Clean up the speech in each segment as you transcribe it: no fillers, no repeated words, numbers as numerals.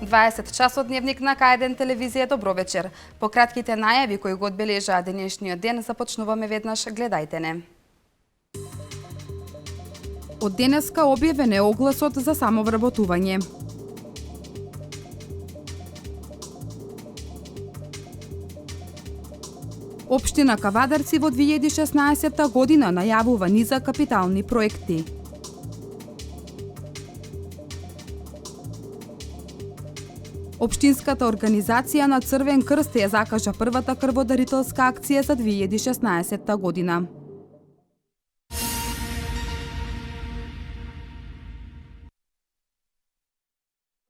20 часот дневник на К1 телевизија. Добро вечер. По кратките најави кои го одбележаа денешниот ден, започнуваме веднаш, гледајте не. Од денеска објавен е огласот за самовработување. Општина Кавадарци во 2016 година најавува низа капитални проекти. Општинската организација на Црвен крст ја закажа првата крводарителска акција за 2016 година.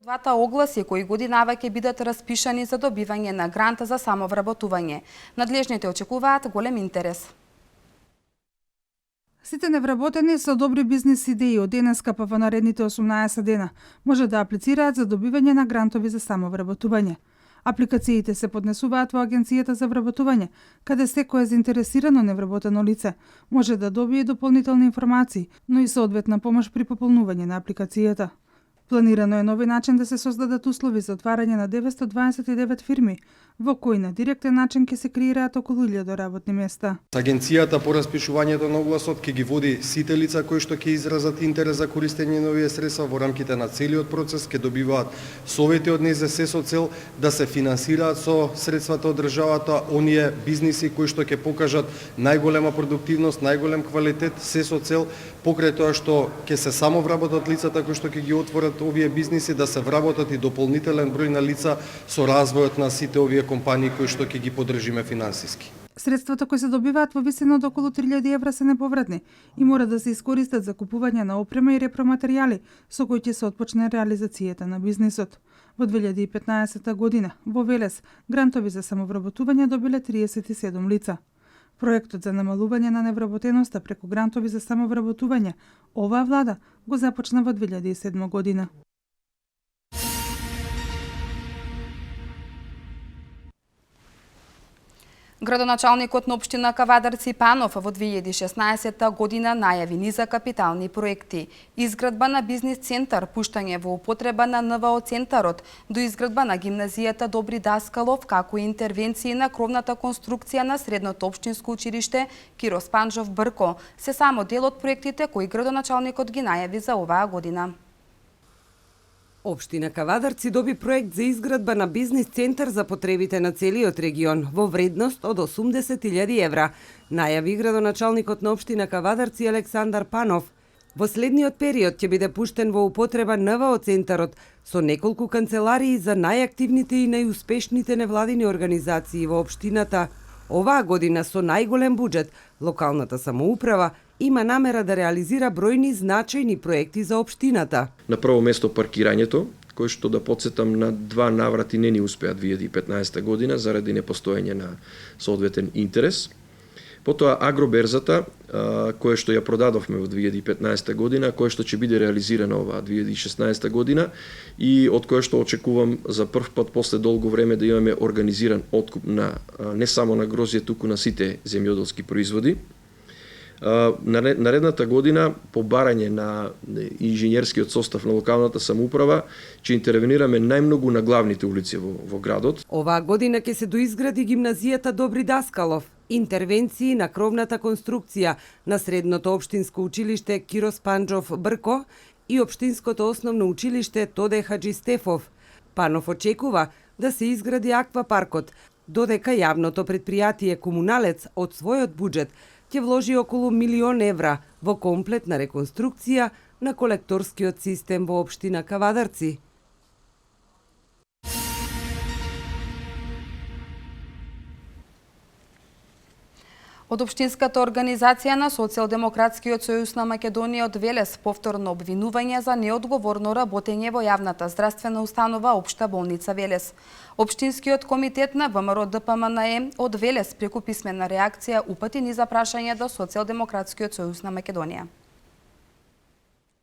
Двата огласи кои годинава ќе бидат распишани за добивање на грант за самовработување. Надлежните очекуваат голем интерес. Сите невработени со добри бизнис идеи од денеска па во наредните 18 дена може да аплицираат за добивање на грантови за самовработување. Апликациите се поднесуваат во Агенцијата за вработување, каде секое заинтересирано невработено лице може да добие дополнителни информации, но и соодветна помош при пополнување на апликацијата. Планирано е нови начин да се создадат услови за отварање на 929 фирми, во кои на директен начин ќе се креираат околу 1000 работни места. Агенцијата по распишувањето на огласот ќе ги води сите лица кои што ќе изразат интерес за користење на овие средства во рамките на целиот процес, ќе добиваат совети од нејзе, се со цел да се финансираат со средствата од државата оние бизниси кои што ќе покажат најголема продуктивност, најголем квалитет, се со цел покрај тоа што ќе се самовработат лицата кои што ќе ги отворат овие бизниси, да се вработат и дополнителен број на лица со развојот на сите овие компании кои што ќе ги поддржиме финансиски. Средствата кои се добиваат во висина од околу 3000 евра се неповратни и мора да се искористат за купување на опрема и репроматеријали со кои ќе се отпочне реализацијата на бизнисот. Во 2015 година во Велес грантови за самовработување добиле 37 лица. Проектот за намалување на невработеноста преку грантови за самовработување оваа влада го започна во 2007 година. Градоначалникот на општина Кавадарци Панов во 2016 година најави низа капитални проекти: изградба на бизнис центар, пуштање во употреба на НВО центарот, до изградба на гимназијата Добри Даскалов, како и интервенции на кровната конструкција на средното општинско училиште Киро Спанџов Брко, се само дел од проектите кои градоначалникот ги најави за оваа година. Општина Кавадарци доби проект за изградба на бизнис центар за потребите на целиот регион во вредност од 80.000 евра, најави градоначалникот на општина Кавадарци Александар Панов. Во следниот период ќе биде пуштен во употреба НВО центарот со неколку канцеларии за најактивните и најуспешните невладини организации во општината. Оваа година со најголем буџет, локалната самоуправа има намера да реализира бројни значајни проекти за општината. На прво место паркирањето, кој што да подсетам на два наврати не ни успеа 2015 година заради непостоење на соодветен интерес. Потоа агроберзата, која што ја продадовме во 2015 година, која што ќе биде реализирана оваа 2016 година и од која што очекувам за прв пат после долго време да имаме организиран откуп на не само на грозје, туку на сите земјоделски производи. Наредната година, по барање на инженерскиот состав на локалната самоуправа, ќе интервенираме најмногу на главните улици во градот. Оваа година ќе се доизгради гимназијата Добри Даскалов, интервенции на кровната конструкција на средното општинско училиште Киро Спанџов Брко и општинското основно училиште Тоде Хаджи Стефов. Панов очекува да се изгради аквапаркот, додека јавното предпријатие Комуналец од својот буџет ќе вложи околу 1.000.000 евра во комплетна реконструкција на колекторскиот систем во општина Кавадарци. Од Општинската организација на Социјалдемократскиот сојуз на Македонија од Велес повторно обвинување за неодговорно работење во јавната здравствена установа Општа болница Велес. Општинскиот комитет на ВМРО ДПМНЕ од Велес преку писмена реакција упати низа прашања до Социјалдемократскиот сојуз на Македонија.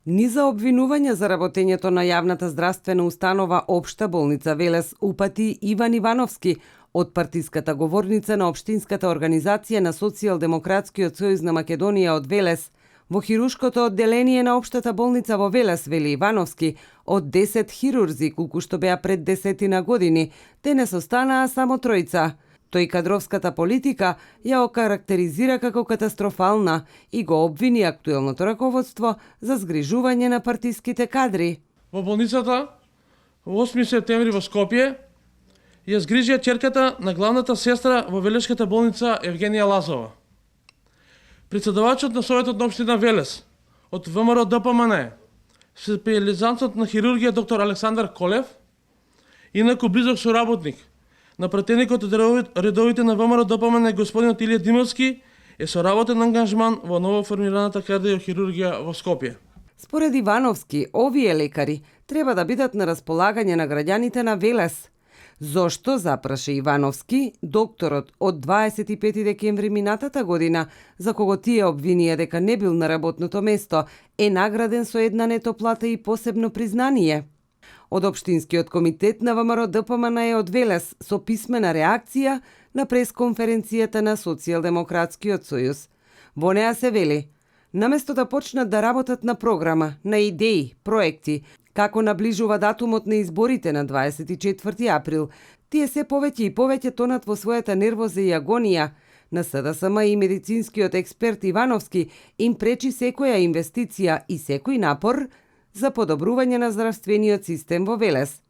Низа обвинувања за работењето на јавната здравствена установа Општа болница Велес упати Иван Ивановски, од партиската говорница на Општинската организација на Социјалдемократскиот сојуз на Македонија од Велес. Во хируршкото одделение на општата болница во Велес, вели Ивановски, од 10 хирурзи, колку што беа пред 10 години, денес останаа само 3. Тој кадровската политика ја окарактеризира како катастрофална и го обвини актуелното раководство за згрижување на партиските кадри. Во болницата во 8 септември во Скопје ја згрижија ќерката на главната сестра во Велешката болница Евгенија Лазова. Председавачот на Советот на општина Велес од ВМРО ДПМН, специјализантот на хирургија доктор Александар Колев, инаку близок соработник на пратеникот од редовите на ВМРО ДПМН господинот Илија Димовски, е соработен ангажман во новоформираната кардиохирургија во Скопје. Според Ивановски, овие лекари треба да бидат на располагање на граѓаните на Велес. Зошто, запраша Ивановски, докторот од 25 декември минатата година, за кого тие обвинија дека не бил на работното место, е награден со една нето плата и посебно признание. Од Општинскиот комитет на ВМРО ДПМН е од Велес со писмена реакција на пресконференцијата на Социјалдемократскиот сојуз. Во неа се вели: наместо да почнат да работат на програма, на идеи, проекти, како наближува датумот на изборите на 24 април, тие се повеќе и повеќе тонат во својата нервоза и агонија. На СДСМ и медицинскиот експерт Ивановски им пречи секоја инвестиција и секој напор за подобрување на здравствениот систем во Велес.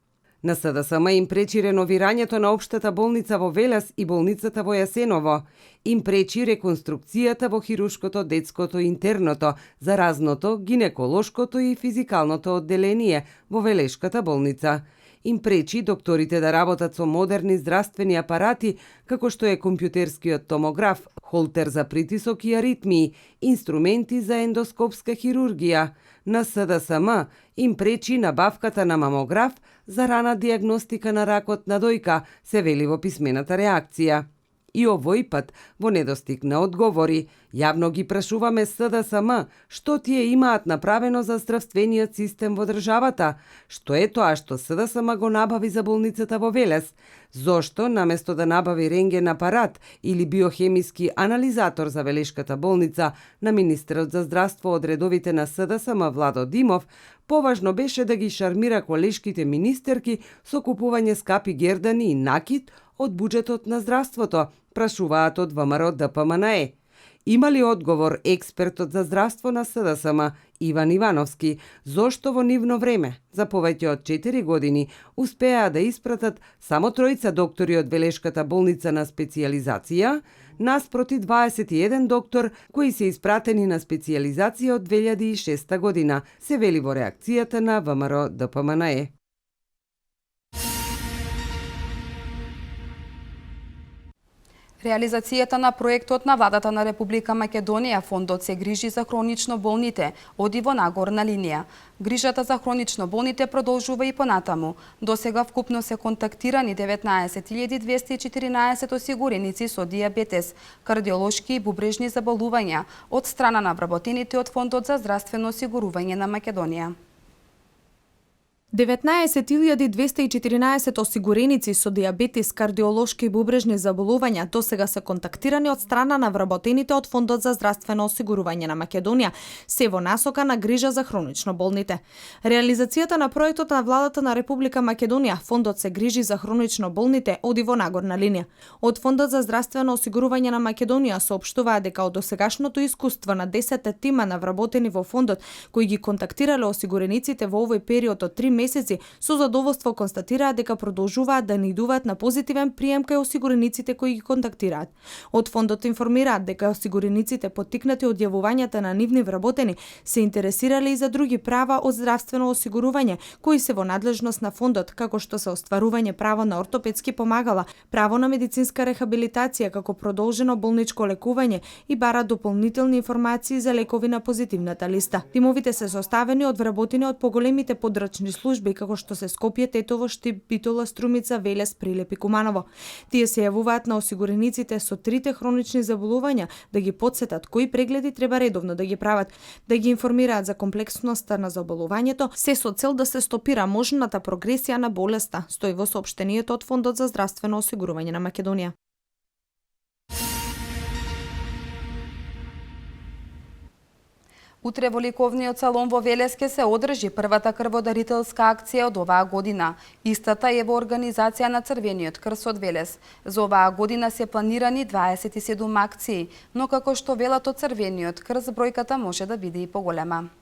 На СДСМ им пречи реновирањето на општата болница во Велес и болницата во Јасеново. Им пречи реконструкцијата во хирушкото, детското, интерното, заразното, гинеколошкото и физикалното одделение во Велешката болница. Им пречи докторите да работат со модерни здравствени апарати, како што е компјутерскиот томограф, холтер за притисок и аритмии, инструменти за ендоскопска хирургија. На СДСМ им пречи набавката на мамограф за рана диагностика на ракот на дојка, се вели во писмената реакција. И овој пат, во недостиг на одговори, јавно ги прашуваме СДСМ што тие имаат направено за здравствениот систем во државата, што е тоа што СДСМ го набави за болницата во Велес, зошто наместо да набави рентген апарат или биохемиски анализатор за Велешката болница на министерот за здравство од редовите на СДСМ Владо Димов, поважно беше да ги шармира колешките министерки со купување скапи гердани и накит од буџетот на здравството, прашуваат од ВМРО ДПМН. Има ли одговор експертот за здравство на СДСМ Иван Ивановски, зошто во нивно време, за повеќе од 4 години, успеа да испратат само 3 доктори од Велешката болница на специјализација, наспроти 21 доктор кои се испратени на специјализација од 2006 година, се вели во реакцијата на ВМРО ДПМН. Реализацијата на проектот на владата на Република Македонија, фондот се грижи за хронично болните, оди во нагорна линија. Грижата за хронично болните продолжува и понатаму. Досега вкупно се контактирани 19.214 осигуреници со дијабетес, кардиолошки и бубрежни заболувања од страна на вработените од Фондот за здравствено осигурување на Македонија. 19.214 осигуреници со дијабетис, кардиолошки и бубрежни заболувања досега се контактирани од страна на вработените од Фондот за здравствено осигурување на Македонија, се во насока на грижа за хронично болните. Реализацијата на проектот на владата на Република Македонија, Фондот се грижи за хронично болните, оди во нагорна линија. Од Фондот за здравствено осигурување на Македонија соопштуваат дека од досегашното искуство на 10 тима на вработени во фондот кои ги контактирале осигурениците во овој период од 3 месеци, со задоволство констатираат дека продолжуваат да наидуваат на позитивен прием кај осигурениците кои ги контактираат. Од фондот информираат дека осигурениците поттикнати од јавувањата на нивни вработени се интересирале и за други права од здравствено осигурување кои се во надлежност на фондот, како што се остварување право на ортопедски помагала, право на медицинска рехабилитација како продолжено болничко лекување и бараат дополнителни информации за лекови на позитивната листа. Тимовите се составени од вработени од поголемите подрачни служби како што се Скопје, Тетово, Штип, Битола, Струмица, Велес, Прилеп и Куманово. Тие се јавуваат на осигурениците со 3 хронични заболувања да ги потсетат кои прегледи треба редовно да ги прават, да ги информираат за комплексноста на заболувањето, се со цел да се стопира можната прогресија на болеста, стои во соопштението од Фондот за здравствено осигурување на Македонија. Утре во лековниот салон во Велес ке се одржи првата крводарителска акција од оваа година. Истата е во организација на Црвениот крст од Велес. За оваа година се планирани 27 акции, но како што велат од Црвениот крст, бројката може да биде и поголема.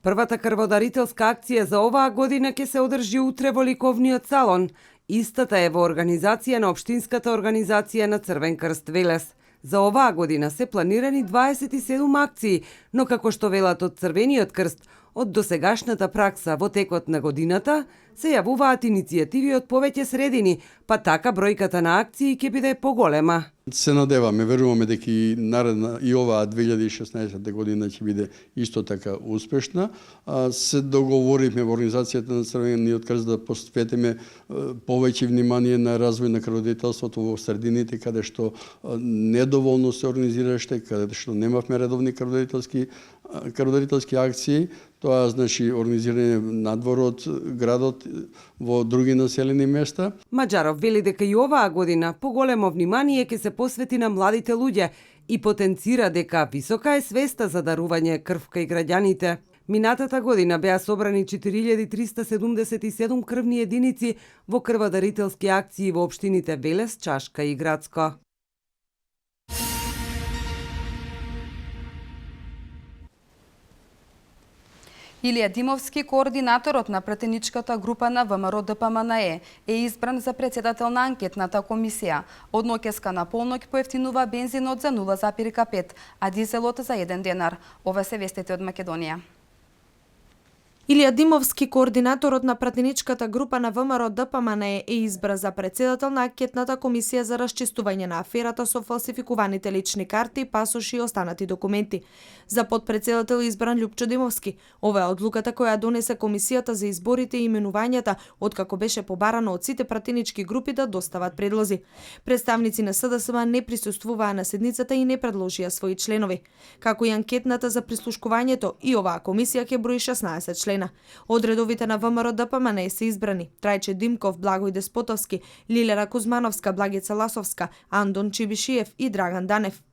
Првата крводарителска акција за оваа година ќе се одржи утре во лековниот салон. Истата е во организација на Општинската организација на Црвен крст Велес. За оваа година се планирани 27 акции, но како што велат од Црвениот крст, од досегашната пракса во текот на годината се јавуваат иницијативи од повеќе средини, па така бројката на акции ќе биде поголема. Се надеваме, веруваме дека и наредна и оваа 2016 година ќе биде исто така успешна. Се договоривме во организацијата на Црвениот крст да посветиме повеќе внимание на развој на крводарителството во средините каде што недоволно се организираше, каде што немавме редовни крводарителски акции. Тоа значи организирање надвор од градот во други населени места. Маџаров вели дека и оваа година поголемо внимание ќе се посвети на младите луѓе и потенцира дека висока е свеста за дарување крв кај граѓаните. Минатата година беа собрани 4377 крвни единици во крводарителски акции во општините Велес, Чашка и Градско. Илија Димовски, координаторот на пратеничката група на ВМРО-ДПМНЕ, е избран за председател на анкетната комисија. Од ноќеска на полноќ поевтинува бензинот за 0,5, а дизелот за 1 денар. Ова се вестите од Македонија. Илија Димовски, координаторот на пратеничката група на ВМРО-ДПМНЕ, е избран за председател на анкетната комисија за расчистување на аферата со фалсификуваните лични карти, пасоши и останати документи. За подпредседател е избран Љупчо Димовски. Ова е одлуката која донесе комисијата за изборите и именувањата, откако беше побарано од сите пратенички групи да достават предлози. Представници на СДСМ не присуствуваа на седницата и не предложија своји членови. Како и анкетната за прислушкувањето, и оваа комисија ќе брои 16 члена. Од редовите на ВМРО-ДПМНЕ се избрани Трајче Димков, Благој Деспотовски, Лилера Кузмановска, Благица Ласовска, Андон Чибишиев и Драган Данев.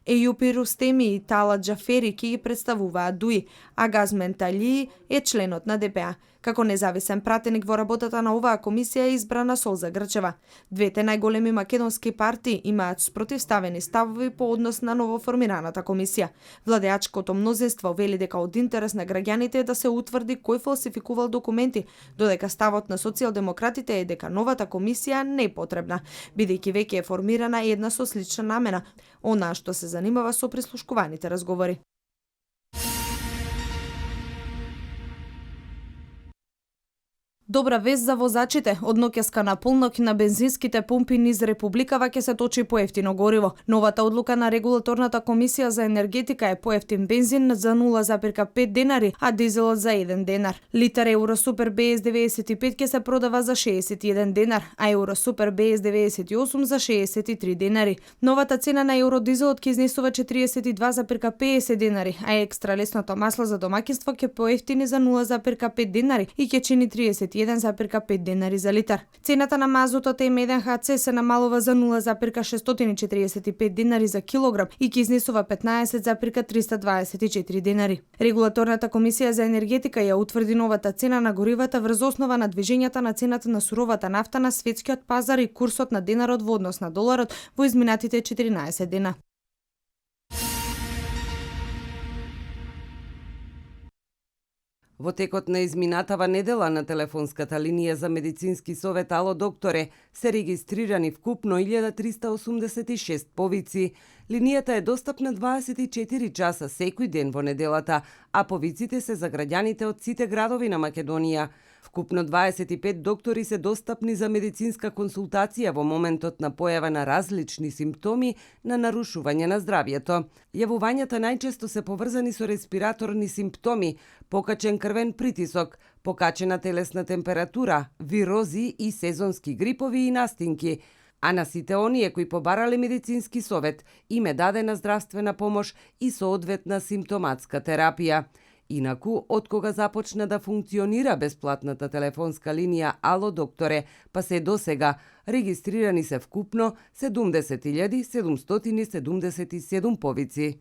Ејупи Рустеми и Тала Џафери ки ги представуваат ДУИ, а Газмен Талии е членот на ДПА. Како независен пратеник во работата на оваа комисија е избрана Солза Грчева. Двете најголеми македонски партии имаат спротивставени ставови по однос на новоформираната комисија. Владеачкото мнозинство вели дека од интерес на граѓаните е да се утврди кој фалсификувал документи, додека ставот на социјалдемократите е дека новата комисија не е потребна, бидејќи веќе е формирана една со слична намена, она што се занимава со прислушкуваните разговори. Добра вест за возачите. Од ноќеска на полноќ на бензинските пумпи низ Републикава ќе се точи поевтино гориво. Новата одлука на регулаторната комисија за енергетика е поевтин бензин за 0,5 денари, а дизелот за 1 денар. Литар Евросупер BS 95 ќе се продава за 61 денар, а Евросупер BS 98 за 63 денари. Новата цена на евродизелот ќе изнесува 42,50 денари, а екстра лесното масло за домаќинство ќе поевтини за 0,5 денари и ќе чини 1,5 денари за литар. Цената на мазутот М1ХЦ се намалува за 0,645 денари за килограм и ќе изнесува 15,324 денари. Регулаторната комисија за енергетика ја утврди новата цена на горивата врз основа на движењата на цената на суровата нафта на светскиот пазар и курсот на денарот во однос на доларот во изминатите 14 дена. Во текот на изминатава недела на телефонската линија за медицински совет Ало докторе се регистрирани вкупно 1386 повици. Линијата е достапна 24 часа секој ден во неделата, а повиците се за граѓаните од сите градови на Македонија. Вкупно 25 доктори се достапни за медицинска консултација во моментот на појава на различни симптоми на нарушување на здравјето. Јавувањата најчесто се поврзани со респираторни симптоми, покачен крвен притисок, покачена телесна температура, вирози и сезонски грипови и настинки. А на сите оние кои побарале медицински совет им е дадена здравствена помош и соодветна симптоматска терапија. Инаку, откога започна да функционира бесплатната телефонска линија Ало докторе, па се досега, регистрирани се вкупно 70.777 повици.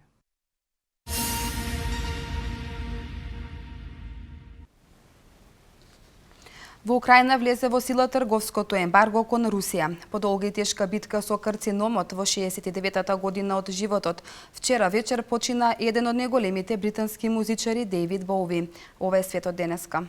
Во Украина влезе во сила трговското ембарго кон Русија. По долга и тешка битка со карциномот во 69-та година од животот, вчера вечер почина еден од најголемите британски музичари Дејвид Боуви. Ова е светот денеска.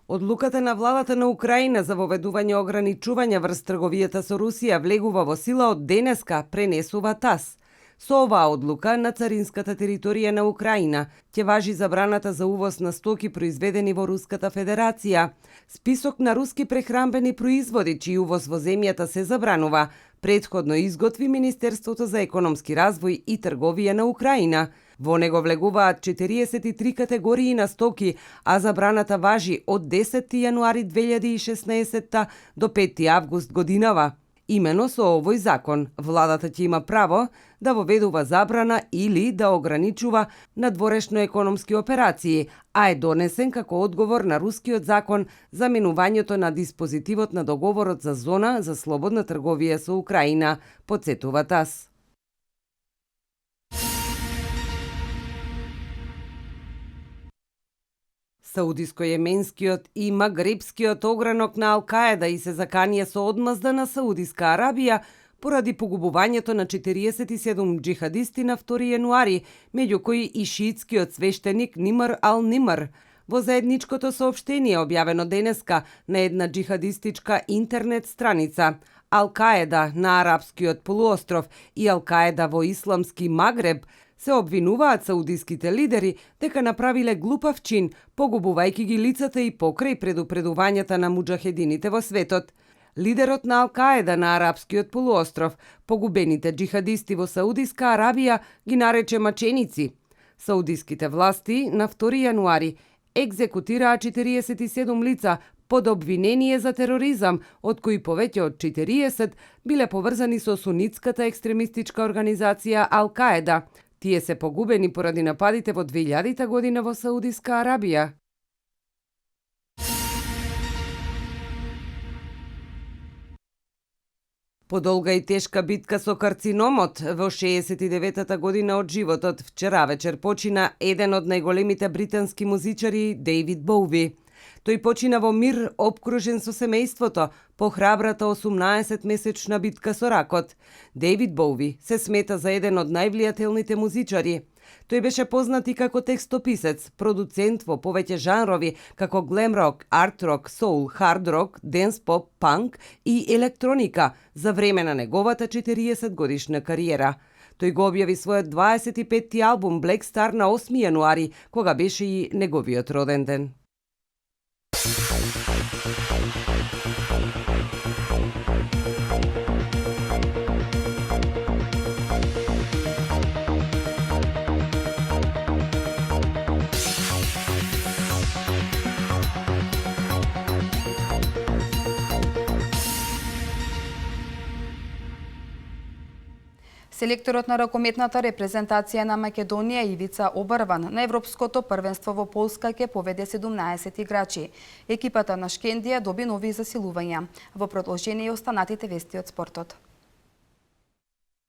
Одлуката на владата на Украина за воведување ограничувања врз трговијата со Русија влегува во сила од денеска, пренесува ТАСС. Со оваа одлука на царинската територија на Украина ќе важи забраната за увоз на стоки произведени во Руската Федерација. Список на руски прехранбени производи чиј увоз во земјата се забранува, претходно изготви Министерството за економски развој и трговија на Украина. Во него влегуваат 43 категории на стоки, а забраната важи од 10 јануари 2016 до 5 август годинава. Имено со овој закон, владата ќе има право да воведува забрана или да ограничува надворешно економски операции, а е донесен како одговор на рускиот закон за менувањето на диспозитивот на договорот за зона за слободна трговија со Украина, потсетува ТАСС. Саудиско-јеменскиот и магребскиот огранок на Ал-Каеда и се заканија со одмазда на Саудиска Арабија поради погубувањето на 47 джихадисти на 2 јануари, меѓу кои и шиитскиот свештеник Нимр ал-Нимр. Во заедничкото соопштение објавено денеска на една джихадистичка интернет страница, Ал-Каеда на арапскиот полуостров и Ал-Каеда во исламски Магреб се обвинуваат саудиските лидери дека направиле глупав чин, погубувајќи ги лицата и покрај предупредувањата на муџахедините во светот. Лидерот на Ал-Каеда на арапскиот полуостров, погубените джихадисти во Саудиска Арабија ги нарече маченици. Саудиските власти на 2 јануари екзекутираа 47 лица под обвинение за тероризам, од кои повеќе од 40 биле поврзани со сунитската екстремистичка организација Ал-Каеда. Тие се погубени поради нападите во 2000 година во Саудиска Арабија. По долга и тешка битка со карциномот во 69-та година од животот, вчера вечер почина еден од најголемите британски музичари Дејвид Боуви. Тој почина во мир, обкружен со семејството, по храбрата 18-месечна битка со ракот. Дејвид Боуви се смета за еден од највлијателните музичари. Тој беше познат и како текстописец, продуцент во повеќе жанрови, како глем рок, арт рок, соул, хард рок, денс поп, панк и електроника за време на неговата 40 годишна кариера. Тој го објави својот 25-ти албум Black Star на 8 јануари, кога беше и неговиот роден ден. Селекторот на ракометната репрезентација на Македонија Ивица Обрван на Европското првенство во Полска ќе поведе 17 играчи. Екипата на Шкендија доби нови засилувања. Во продолжение останатите вести од спортот.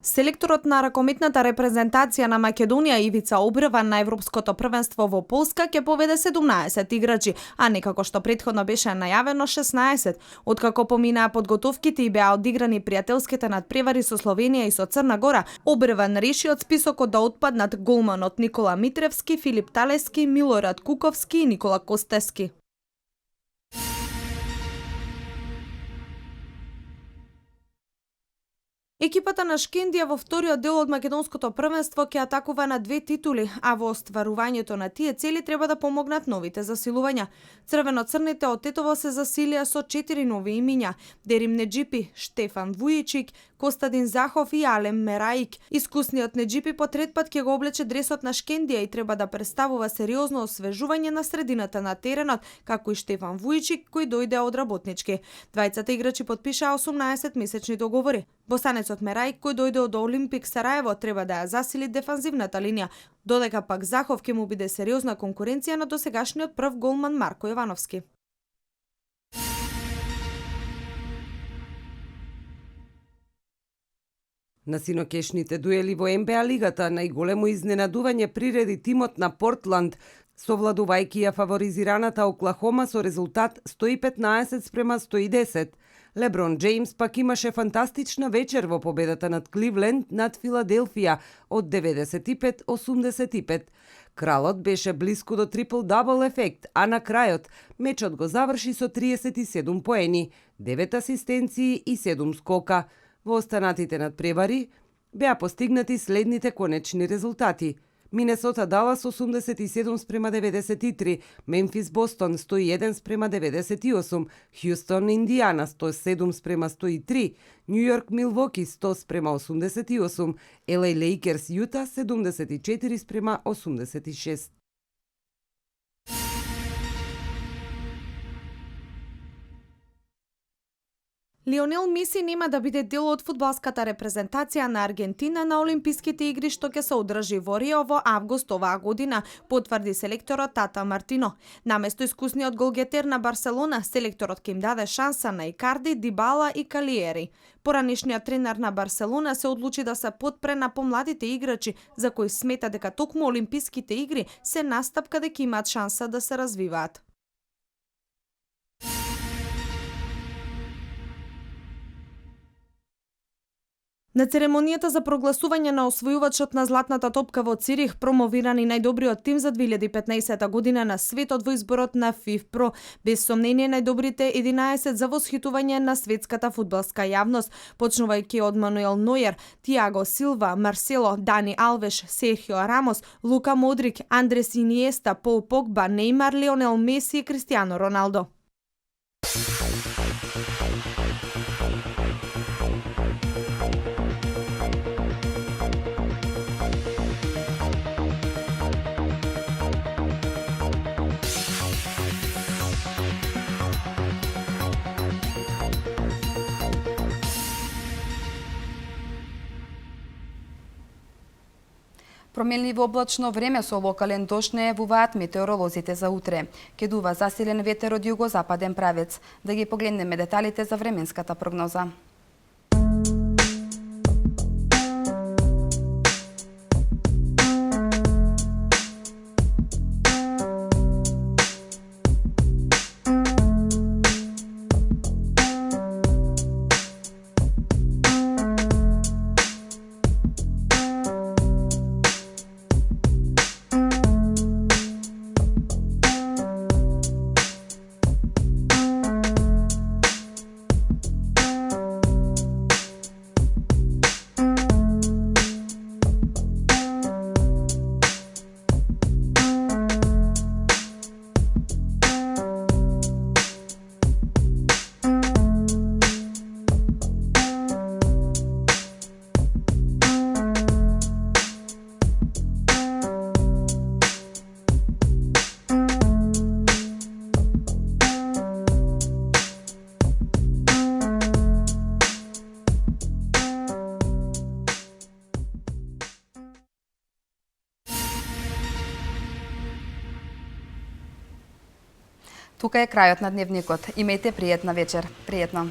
Селекторот на ракометната репрезентација на Македонија Ивица Обрван на Европското првенство во Полска ќе поведе 17 играчи, а не како што претходно беше најавено 16. Откако поминаа подготовките и беа одиграни пријателските надпревари со Словенија и со Црна Гора, Обрван реши од списокот да отпаднат голманот Никола Митревски, Филип Талески, Милорад Куковски и Никола Костески. Екипата на Шкендија во вториот дел од македонското првенство ќе атакува на 2 титули, а во остварувањето на тие цели треба да помогнат новите засилувања. Црвено-црните од Тетово се засилија со 4 нови имиња: Дерим Неджипи, Штефан Вујичик, Костадин Захов и Алем Мераик. Искусниот Неджипи по трет пат ќе го облече дресот на Шкендија и треба да представува сериозно освежување на средината на теренот, како и Штефан Вујичик кој дојде од работнички. Двајцата играчи потпишаа 18-месечни договори. Босанецот Мераик кој дојде од Олимпик Сараево треба да ја засили дефанзивната линија, додека пак Захов ќе му биде сериозна конкуренција на досегашниот прв голман Марко Јовановски. На синокешните дуели во НБА лигата најголемо изненадување приреди тимот на Портланд совладувајќи ја фаворизираната Оклахома со резултат 115-110. Леброн Джеймс пак имаше фантастична вечер во победата над Кливленд над Филаделфија од 95-85. Кралот беше блиску до трипл-дабл ефект, а на крајот мечот го заврши со 37 поени, 9 асистенции и 7 скока. Во останатите надпревари беа постигнати следните конечни резултати. Минесота Далас 87-93, Мемфис Бостон 101-98, Хјустон Индијана 107-103, Њу Јорк Милвоки 100-88, LA Лейкерс Јута 74-86. Лионел Меси нема да биде дел од фудбалската репрезентација на Аргентина на Олимписките игри што ќе се одржи во Рио во август оваа година, потврди селекторот Тата Мартино. Наместо искусниот голгетер на Барселона, селекторот ќе им даде шанса на Икарди, Дибала и Калиери. Поранишниот тренер на Барселона се одлучи да се подпре на помладите играчи, за кои смета дека токму Олимписките игри се настапка дека имаат шанса да се развиваат. На церемонијата за прогласување на освојувачот на Златната топка во Цирих, промовиран и најдобриот тим за 2015 година на светот во изборот на FIFPro, без сомнение најдобрите 11 за восхитување на светската фудбалска јавност, почнувајќи од Мануел Нојер, Тиаго Силва, Марсело, Дани Алвеш, Серхио Рамос, Лука Модрик, Андрес Иниеста, Пол Погба, Неймар, Лионел Меси и Кристијано Роналдо. Променливо облачно време со локален дожд најавуваат метеоролозите за утре. Ќе дува засилен ветер од југозападен правец. Да ги погледнеме деталите за временската прогноза. Тука е крајот на дневникот. Имајте пријатна вечер. Пријатно.